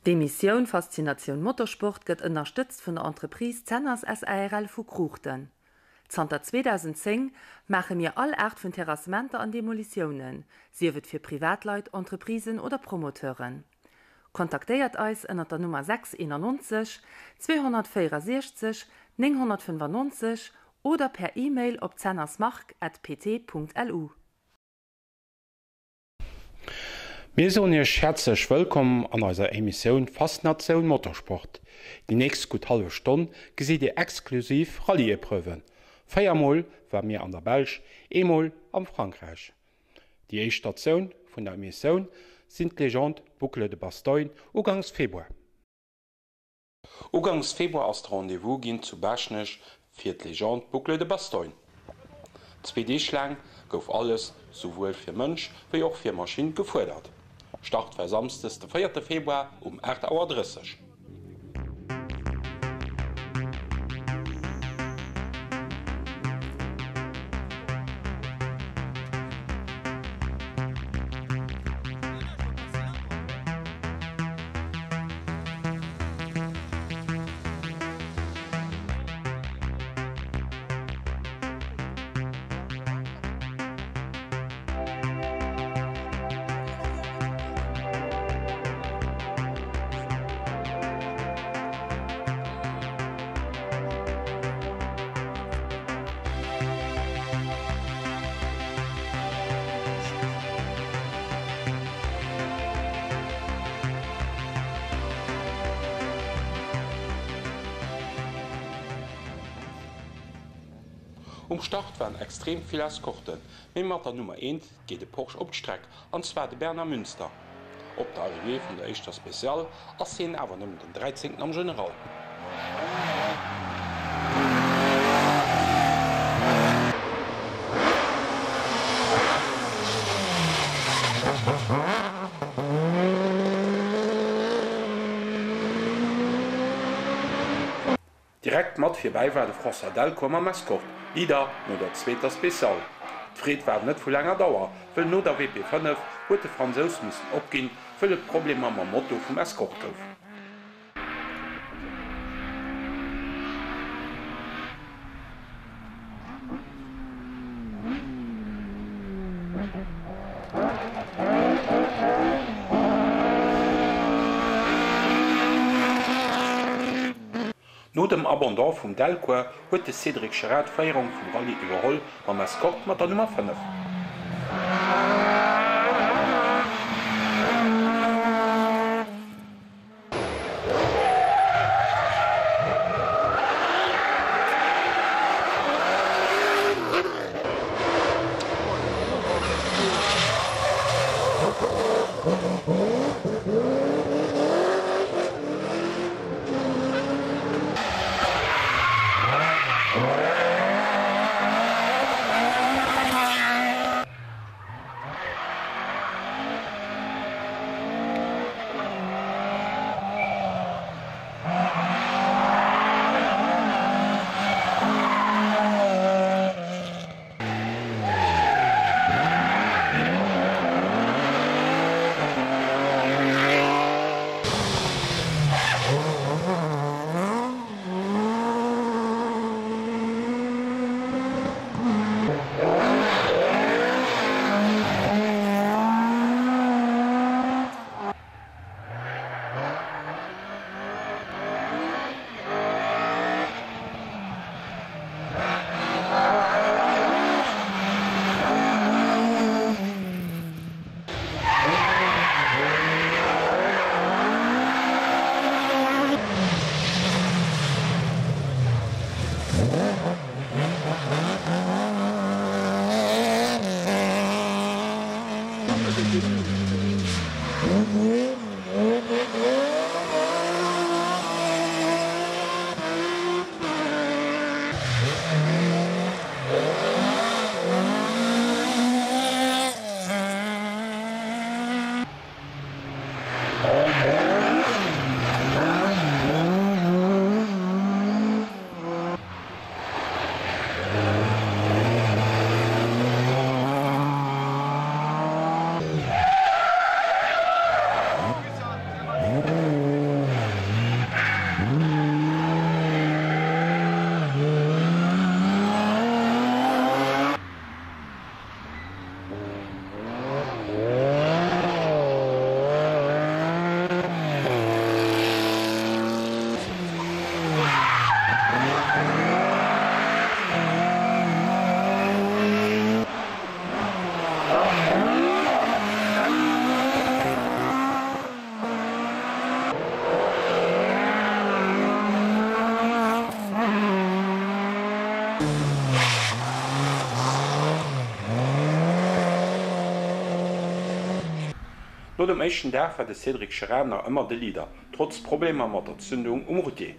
D'Emissioun Faszinatioun Motorsport gëtt ënnerstëtzt vun der Entreprise Zenners SARL vu Kruuchten. Zanter 2010 maache mir all Aart vun Terrassementer an Demolitiounen, sief et fir Privatleit, Entreprisen oder Promoteuren. Kontaktéiert eis ënnert der Nummer 6 91 264 995 oder per E-Mail op zennersmarc at pt.lu. Mir soen Iech häerzlech wëllkomm an eiser Emissioun Faszinatioun Motorsport. Déi nächst gutt hallef Stonn gesitt Dir exklusiv Rallye-Epreuven. 4 mol ware mir an der Belsch, eemol am Frankräich. Déi éischt Statioun vun der Emissioun sinn d'Legende Boucles de Bastogne ugangs Februar. Ugangs Februar ass de Rendez-vous ginn zu Baaschtnech fir d'Legende Boucle de Bastogne. Zwee Deeg laang gouf alles, souwuel fir Mënsch wéi och fir Maschinn, gefuerdert. Start war Samsdes de véierte Februar um 8 Auer 30. Um Start waren extrem vill Escorten, mee mat der Nummer eent geet e Porsche op d'Streck, an zwar de Bernard Münster. Op der Arrivée vun der éischter Speciale ass hien awer nëmmen den Dräizéngten am General. Direkt mat virbäi war de François Delcourt mam Escort, Leader no der zweeter Speciale. D'Freed war net vu laanger Dauer, wëll no der WP 5 huet de Fransous missen opginn, wëll et Problemer mam Moto vum Escort gouf. No dem Abandon vum Delcourt huet de Cédric Cherain d'Féierung vum Rallye iwwerholl mam Escort mat der Nummer 5. No dem éischten Dag war de Cédric Cherain nach ëmmer de Leader, trotz Problemer mat der Zündung um Routier.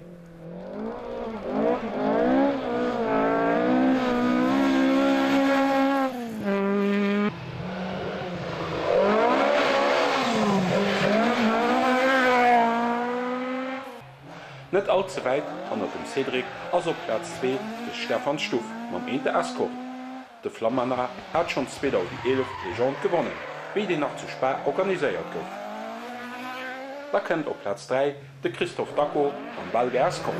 Net all ze wäit hannert dem Cédric ass op Plaz 2 de Stefan Stuff mam Eente Escort. De Flammana hat schonns 2011 d'Legende gewonnen, wéi déi nach zu Spa organiséiert gouf. Da kënnt op Plaz 3 de Christophe Dacko mam Belge Escort.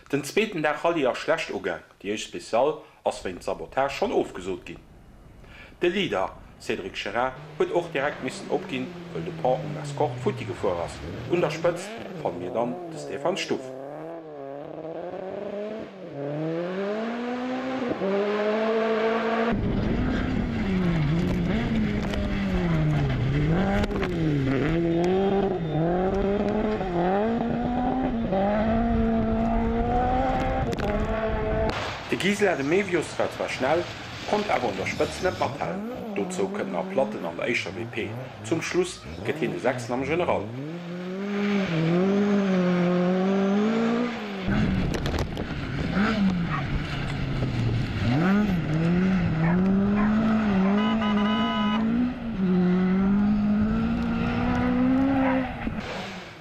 Den zweeten Dag Rallye ass schlecht ugaang, déi éischt Special ass wéint Sabotage schonn ofgesot ginn. De Leader Cédric Cherain huet och direkt missen opginn, wëll de Pont um Escort futti gefuer ass. Un der Spëtzt fanne mir dann de Stéphane Stuff. De Gisela de Mevius war zwar schnell, konnt awer un der Spëtzt net mathalen. Dozou kënnt nach Platten an der éischter WP. Zum Schluss gëtt hien de Sechsten am General.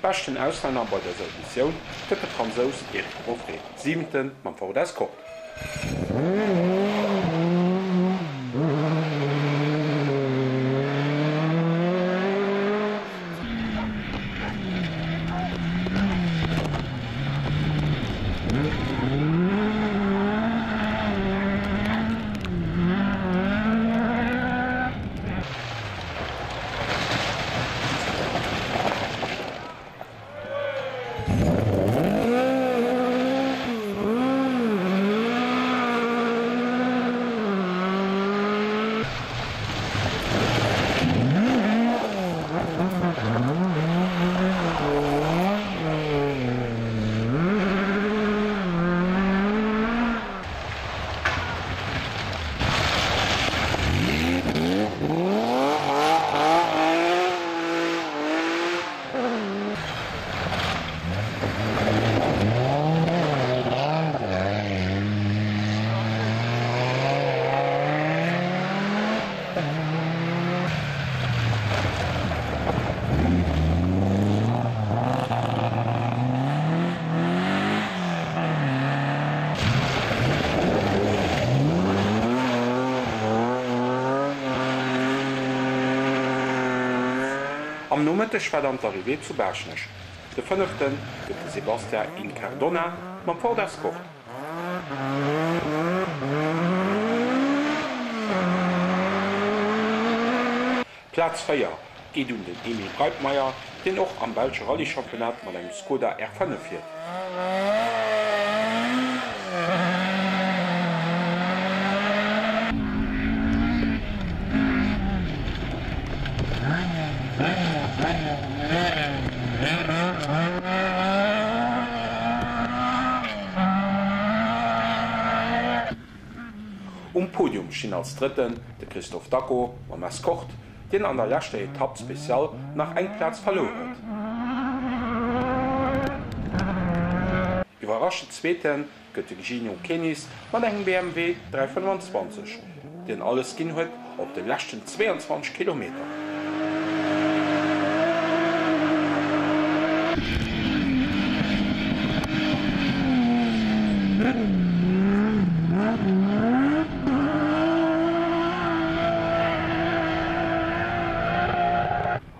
Beschten Auslänner bei dëser Editioun gëtt de Fransous Eric Roffré, Siwenten mam Ford Escort. Am Nomëtteg war dann d'Arrivée zu Baaschtnech. De Fënnefte gëtt de Sebastian Incardona mam Ford Escort. Plaz 4 geet un den Emile Breitmeyer, deen och am belsche Rallye-Championnat mat engem Skoda R5 fiert. Um Podium stinn als Drëtten de Christophe Dacko mam Escort, deen an der leschter Etapp Special nach eng Plaz verluer huet. Iwwerraschend Zweete gëtt de Gino Kenis mat engem BMW 325, deen alles ginn huet op de leschten 22 Kilometer.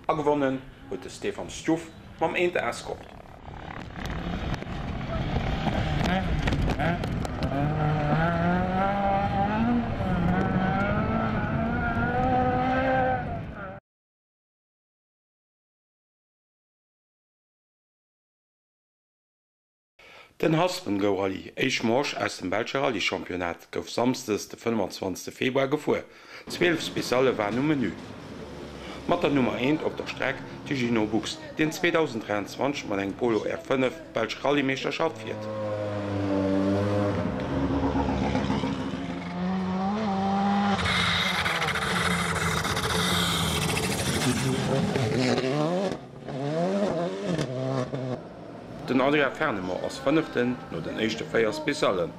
A gewonnen huet de Stefan Stuf mam Eente Escort. Den Haspengouw Rallye, éischt Manche aus dem belsche Rallye-Championnat, gouf samsdes de 25 Februar gefuer. 12 Specialle waren um Menü. Mat der Nummer eent op der Streck de Gino Bux, deen 2023 mat engem Polo R5 d'belsch Rallye-Meeschterschaft fiert. Den Adrien Fernemont ass Fënneften no den éischte 4 Speciallen,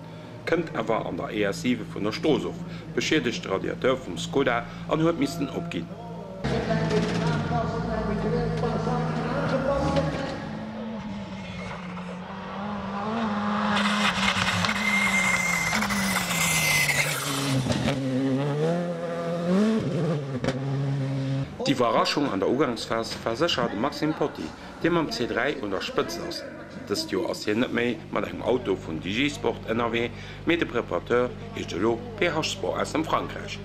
kënnt awer an der ES 7 vun der Strooss of, beschiedegt de Radiateur vum Skoda an huet missten opginn. D'Iwwerraschung an der Ugangsphas war sécher de Maxime Potty, dee mam C3 un der Spëtzt ass. Dëst Joer ass hien net méi mat engem Auto vun Digisport ënnerwee, mee de Preparateur heescht elo PH Sport aus dem Frankräich.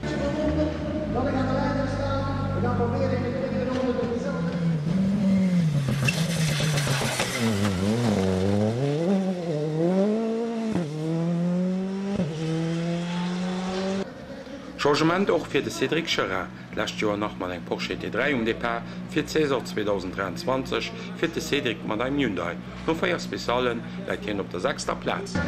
Changement och fir de Cédric Cherain, D'lescht Joer nach mat engem Porsche T3 um Depart, fir d'Saison 2023 fiert de Cédric mat engem Hyundai. No 4 Speciallen läit hien op der sechster Plaz.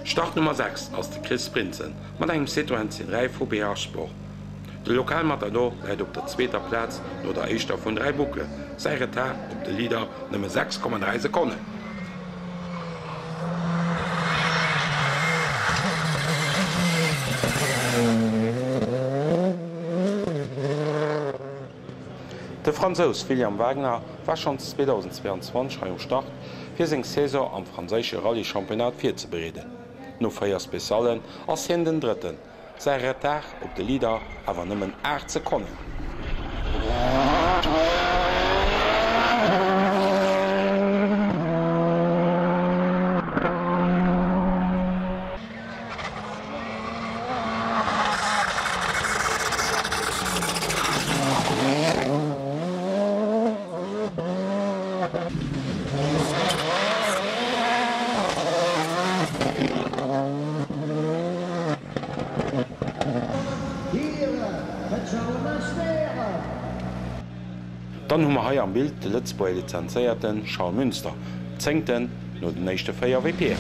Start Nummer 6 ass de Chris Prinsen mat engem Citroën C3 vu BH Sport. De Lokalmatador läit op der zweeter Plaz no der éischter vun 3 Bouclen, säi Retard op de Leader nëmme 6,3 Sekonnen. De Fransous William Wagner war schonns 2022 hei um Start, fir seng Saison am franséische Rallye-Championnat virzebereeden. No 4 Speciallen ass hien den Drëtten. Säi Retard op de Leader awer nëmmen 8 Sekonnen. Dann hu mer hei am Bild de Lëtzebuerger Lizenzéierte Charles Münster, Zéngten no den éischte 4 WPen.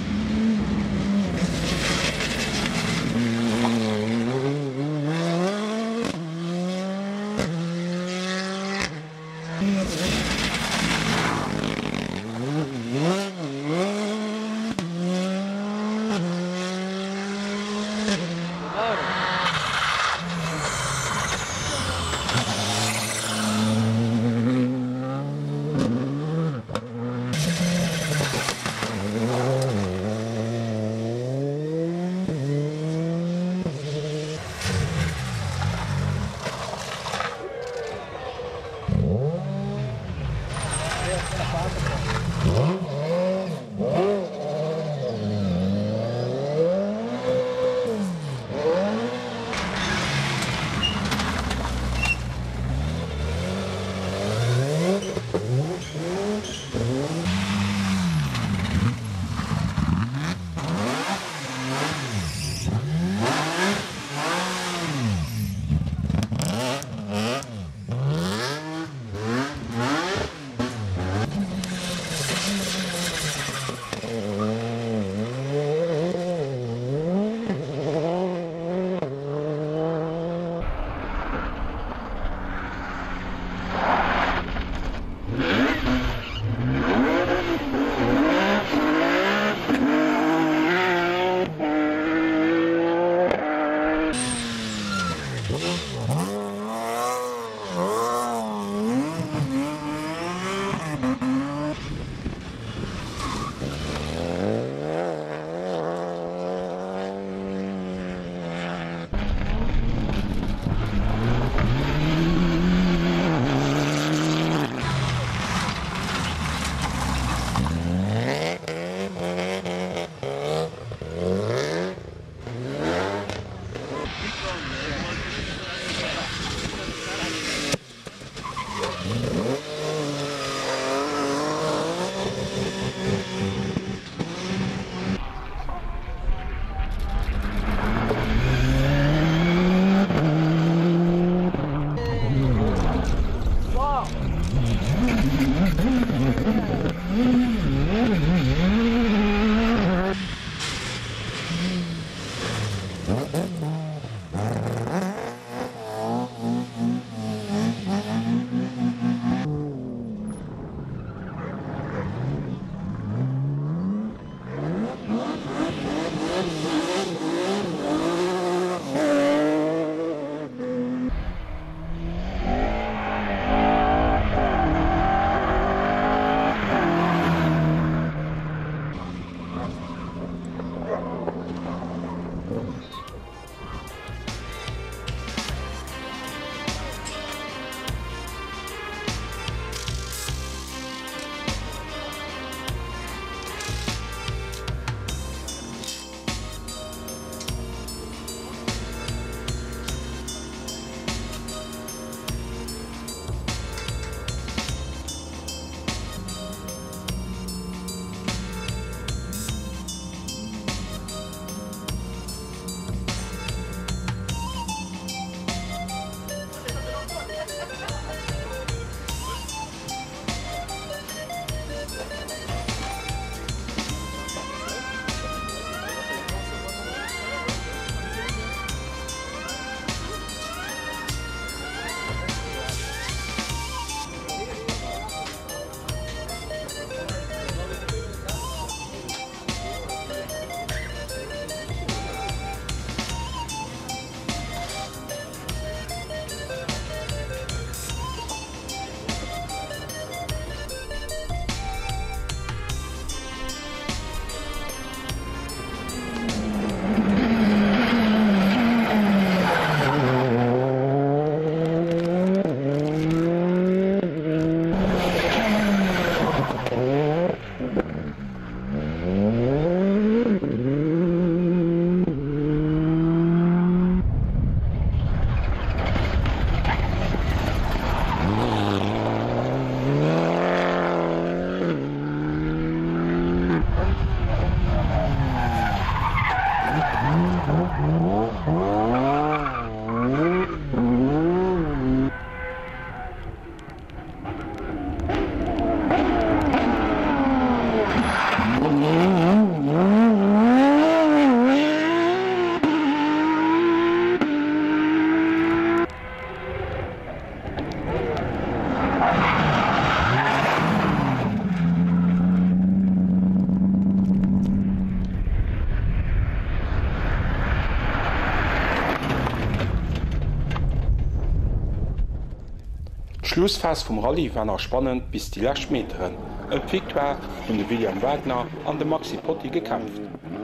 D'Schlussphas vum Rallye war nach spannend bis déi lescht Meteren. Ëm d'Victoire hunn de William Wagner an de Maxi Potti gekämpft.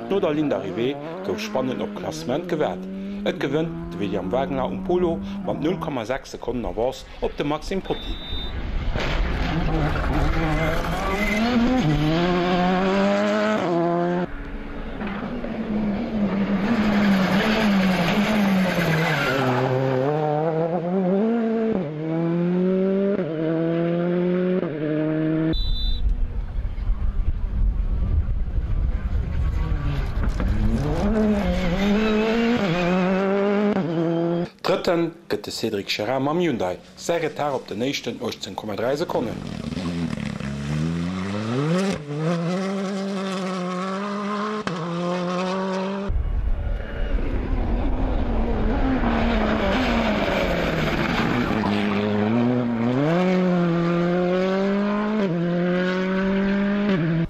No der Ligne d'arrivée gouf spannend op d'Klassement gewaart. Et gewënnt de William Wagner um Polo mat 0,6 Sekonnen Avance op de Maxime Potti. Drëtten gëtt de Cédric Chérin mam Hyundai. Säi Retard op den éischten 18,3 Sekonnen.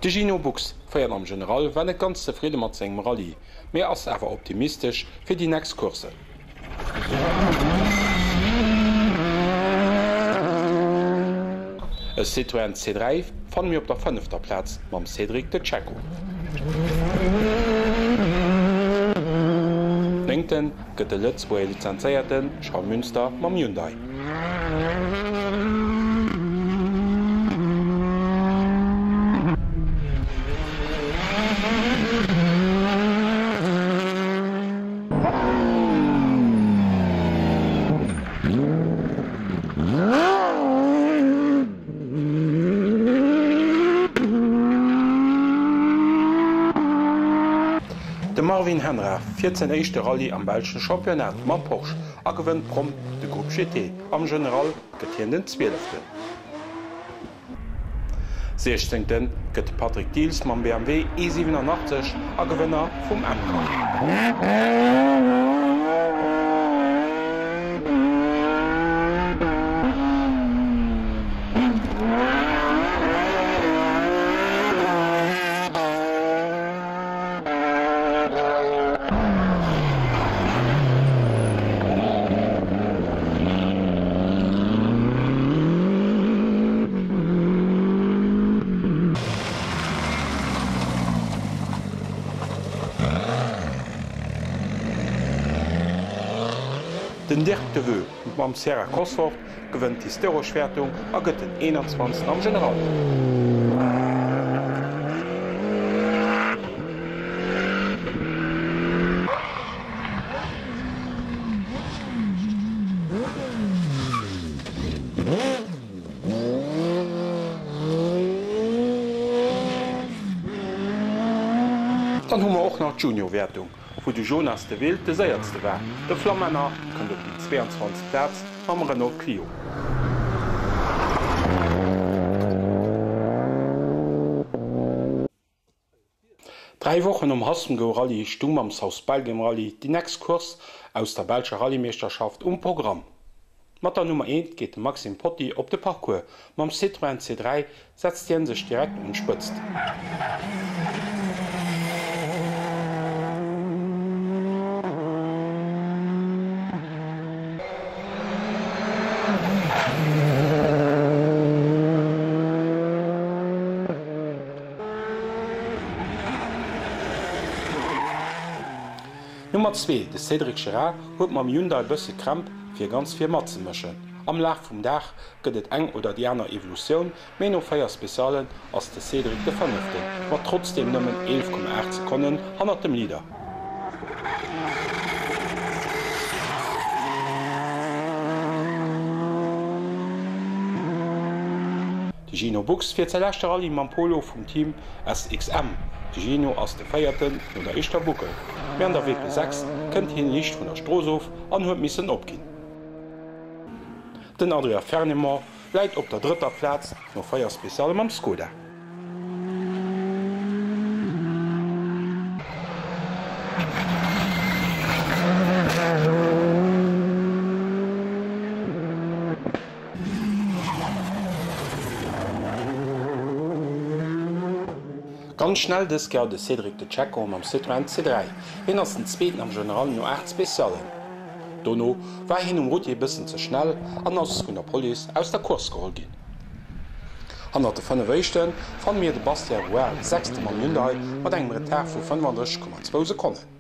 De Gino Bux féiert am General, war net ganz zefridde mat sengem Rallye, mee ass awer optimistesch fir déi next Courssen. E Citroën C3 fanne mir op der fënnefter Plaz mam Cédric De Cecco. Néngte gëtt de Lëtzebuerger lizenzéierte Charles Münster mam Hyundai. De Marvin Henrard fiert säin éischte Rallye am belsche Championnat mam Porsche a gewënnt prompt de Groupe GT. Am General gëtt hien den Zwieleften. Siechzéngte gëtt de Patrick Diels mam BMW E 87 a Gewënner vum M-Cup. Den Dirk Deveux mam Sierra Cosworth gewënnt d'historesch Wäertung a gëtt den 21. am General. Dann hu mer och nach d'Junior-Wäertung, wou de Jonas De Wild de séiertste war. De Flammänner kënnt op déi 22. Plaz mam Renault Clio. Dräi Wochen nom Haspengouw Rallye stung mam South Belgium Rallye déi next Course aus der belscher Rallyemeeschterschaft um Programm. Mat der Nummer eent geet de Maxime Potty op de Parcours. Mam Citroën C3 setzt hien sech direkt un d'Spëtzt. Nummer 2, de Cédric Gerard huet mam Hyundai bësse Krämp fir ganz vir matzemëschen. Am Laf vum Dag gëtt et eng oder déi aner Evolutioun, mee no 4 Specialen ass de Cédric de Fënneften, mat trotzdeem nëmmen 11,8 Sekonnen hannert dem Leader. De Gino Bux fiert säi leschte Rallye mam Polo vum Team SXM. De Gino ass de Véierten no der éischter Buckel, mee an der WP6 kënnt hien liicht vun der Strooss of an huet missen opginn. Den Adrien Fernemont läit op der drëtter Plaz no 4 Specialle mam Skoda. Ganz schnell dës Kéier de Cédric De Cecco mam Citroën C3. Hien ass den Zweeten am General no 8 Speciallen. Dono war hien um Routier bëssen ze schnell an ass vun der Police aus der Course geholl ginn. Hannert de 5 éischte fanne mir de Bastien Rouard, Sechste mam Hyundai mat engem Retard vu 35,2 Sekonnen.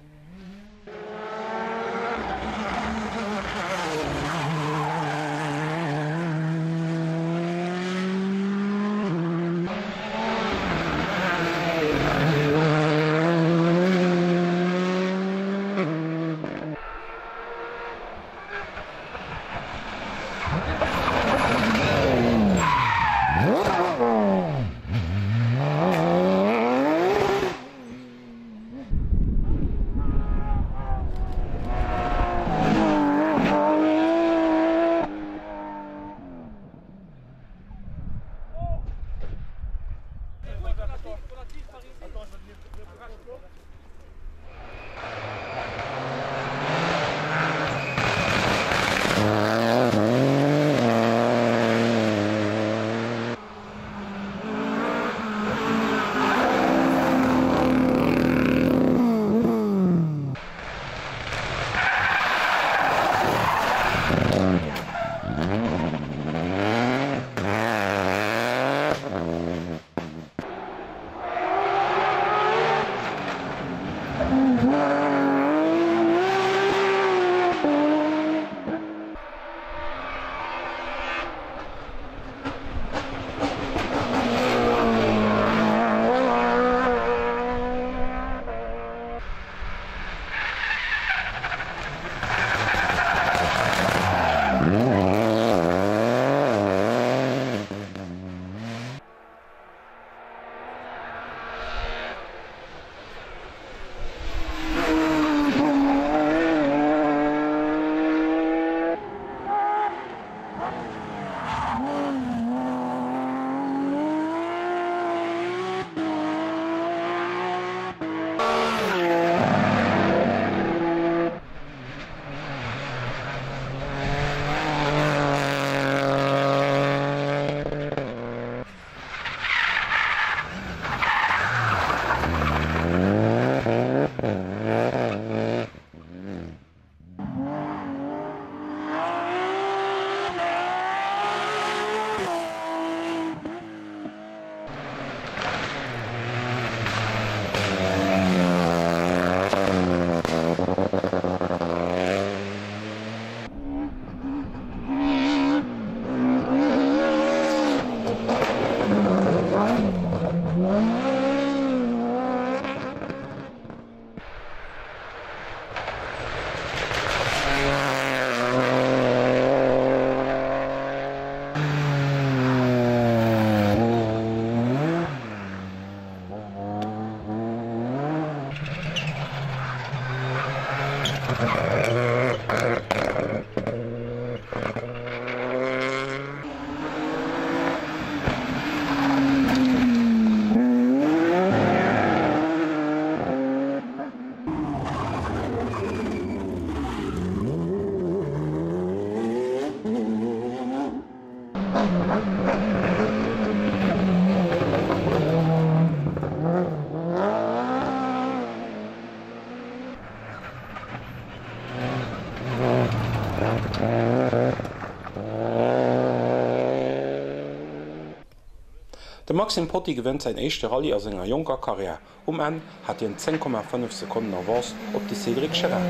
De Maxime Potty gewënnt säin éischte Rallye a senger jonker Karriär. Um Enn hat hien 10,5 Sekonnen Avance op de Cédric Cherain.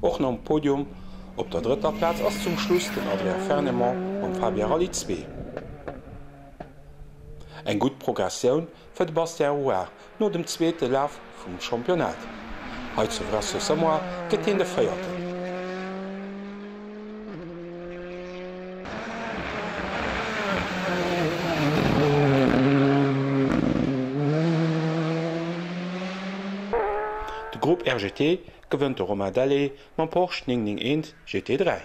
Och nom Podium op der drëtter Plaz ass zum Schluss den Adrien Fernemont mam Fabia Rallye 2. Eng gutt Progressioun fir de Bastien Rouard no dem zweete Laf vum Championnat. Hei zu Vresse-sur-Semois gëtt hien de Véierten. Groupe RGT gewënnt de Romain Dellé mam Porsche 991 GT3.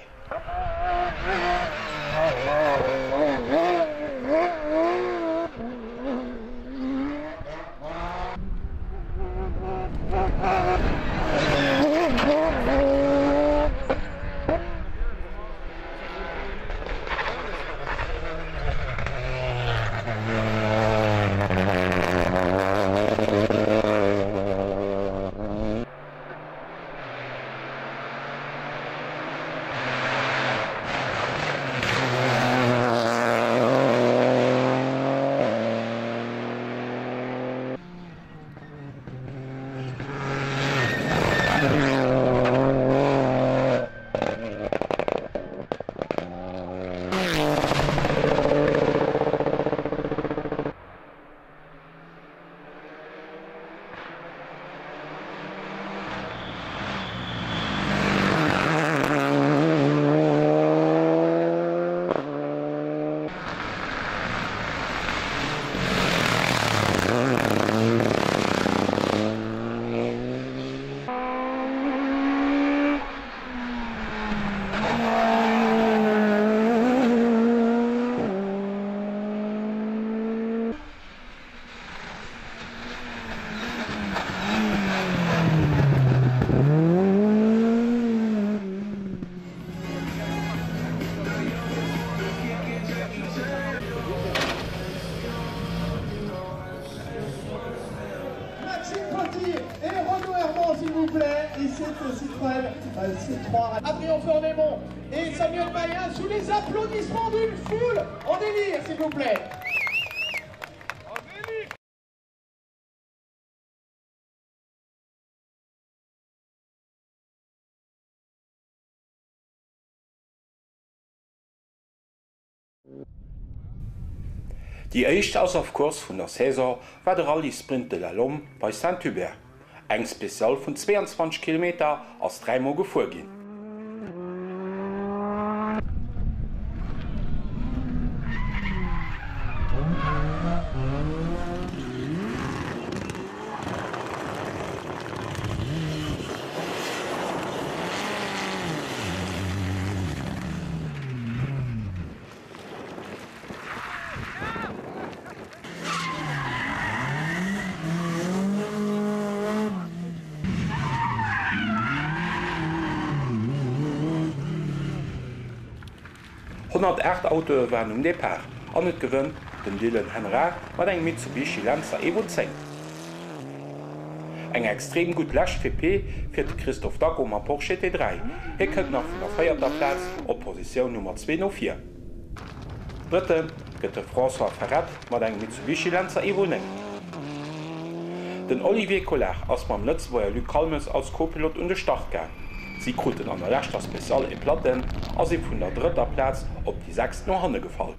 Maxime Petit et Renaud Herman, s'il vous plaît. Et c'est Citroën C3. Adrien Fornémont et Samuel Mayen sous les applaudissements d'une foule en délire, s'il vous plaît. Déi éischt Asav-Course vun der Saison war de Rallye Sprint de la Lomme bei Saint-Hubert. Eng Speciale vun 22 Kilometer ass dräimol gefuer ginn. 108 Autoe waren um Depart an et gewënnt den Dylan Henrard mat engem Mitsubishi Lancer Evo 10. Eng extrem gutt lescht VP fiert de Christophe Dacko mam Porsche GT3. Hie kënnt nach vun der véierter Plaz op Positioun Nummer 2 no vir. Drëtte gëtt de François Ferrette mat engem Mitsubishi Lancer Evo 9. Den Olivier Collard ass mam Lëtzebuerger Luc Calmes als Co-Pilot un de Start gaang. Si kruten an der leschter Speciale e Platten a si vun der drëtter Plaz op déi sechst no hanne gefall.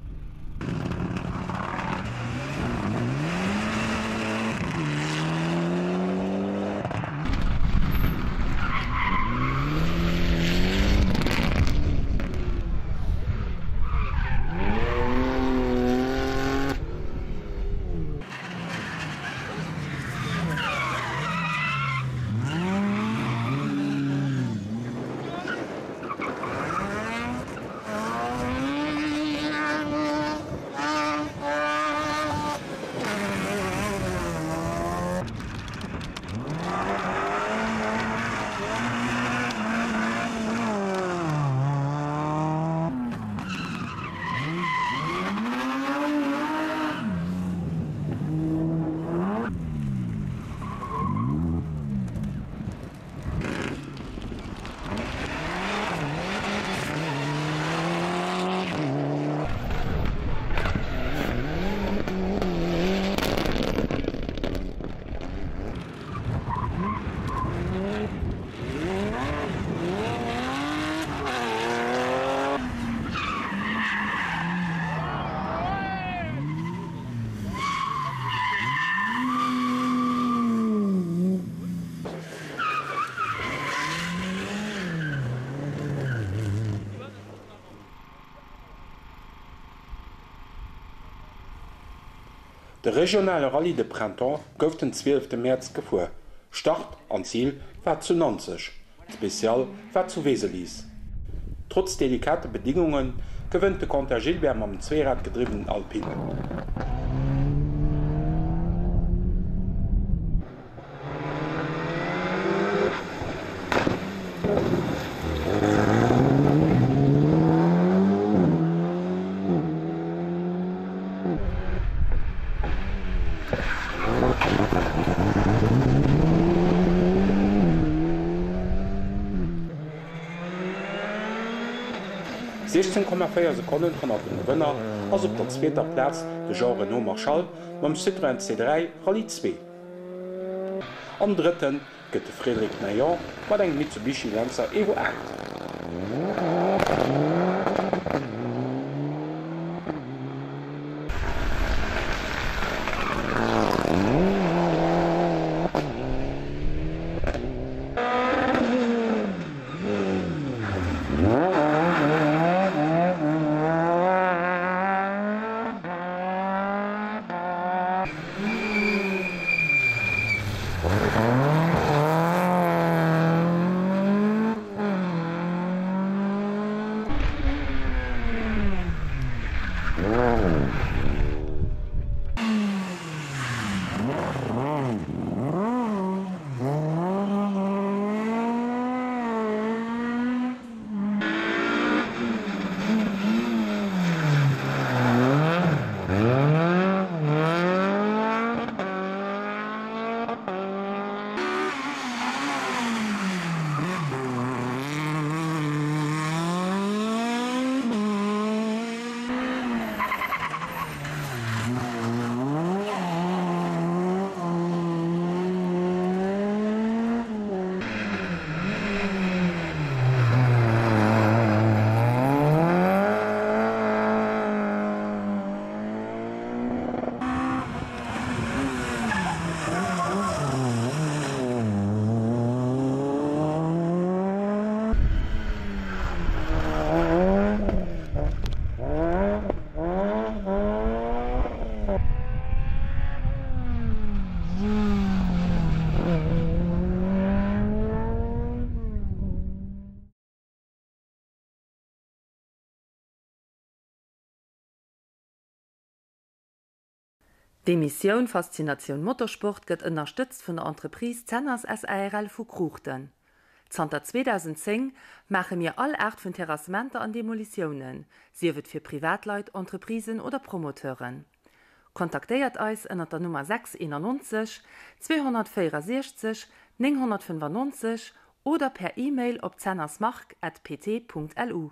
De regionale Rallye de Printemps gouf den 12 Mäerz gefuer. Start an Zil war zu Nanzeg, d'Special war zu Weselis. Trotz delikate Bedingunge gewënnt de Quentin Gilbert mam zweeradgedriwwenen Alpine. 16,4 Sekonnen hannert dem Gewënner ass op der zweeter Plaz de Jean-Renaud Marchal mam Citroën C3 Rallye 2. An Drëtten gëtt de Frédéric Nayon mat engem Mitsubishi Lancer Evo 8. D'Emissioun Faszinatioun Motorsport gëtt ënnerstëtzt vun der Entreprise Zenners SARL vu Kruuchten. Zanter 2010 maache mir all Aart vun Terrassementer an Demolitiounen, sief et fir Privatleit, Entreprisen oder Promoteuren. Kontaktéiert eis ënnert der Nummer 6 91 264 995 oder per E-Mail op zennersmarc at pt.lu.